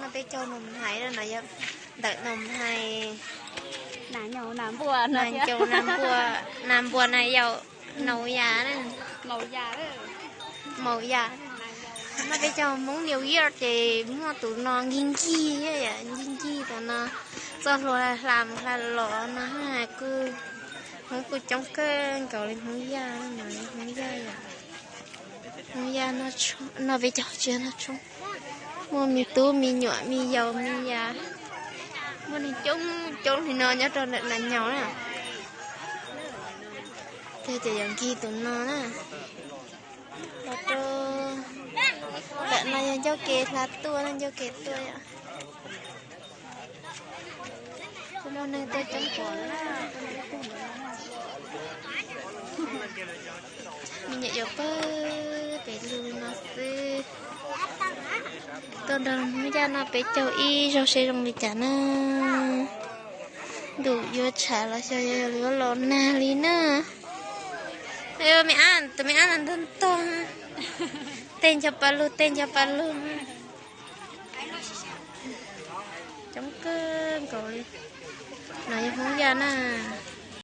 No peb caug Noo Hais no yog ntawm Noo Hais, Nas Npua, Nas Npua, Nas Npua, Nas Yaum, Naus Yas, Maus Yas. No peb caug Hmoob New Year ces muaj tus no nkig nkig, nkig nkig tus no, txoj hlua hla mus hla los no kuj, Hmoob kuj coob kawg nkaus li, Hmoob Yaj, Hmoob Yaj yom. Hmoob Yaj no peb caug tsis yog noj tshoob, muaj me tub me nyuam me yaus me yas, muaj neeg coob coob li no nyob rau ntawm Nas Nyaum na. Ces ces yuav nkig tus no na. Los rau ntawm no yog ncauj ke hla tuaj, ncauj ke tuaj yom. Kuj muaj neeg tuaj coob coob. Me nyuam yaus pawg pem lug no xwb. Tuaj nrog Hmoob Yaj no peb caug ib zaug seb zoo li cas na. Ntuj yuav tshav los xyov yuav los nag li na. Me ab, tus me ab no ntog ntog, tej ncho pa lug tej ncho pa lug. Coob kawg nkaus li. No yog Hmoob Yaj na.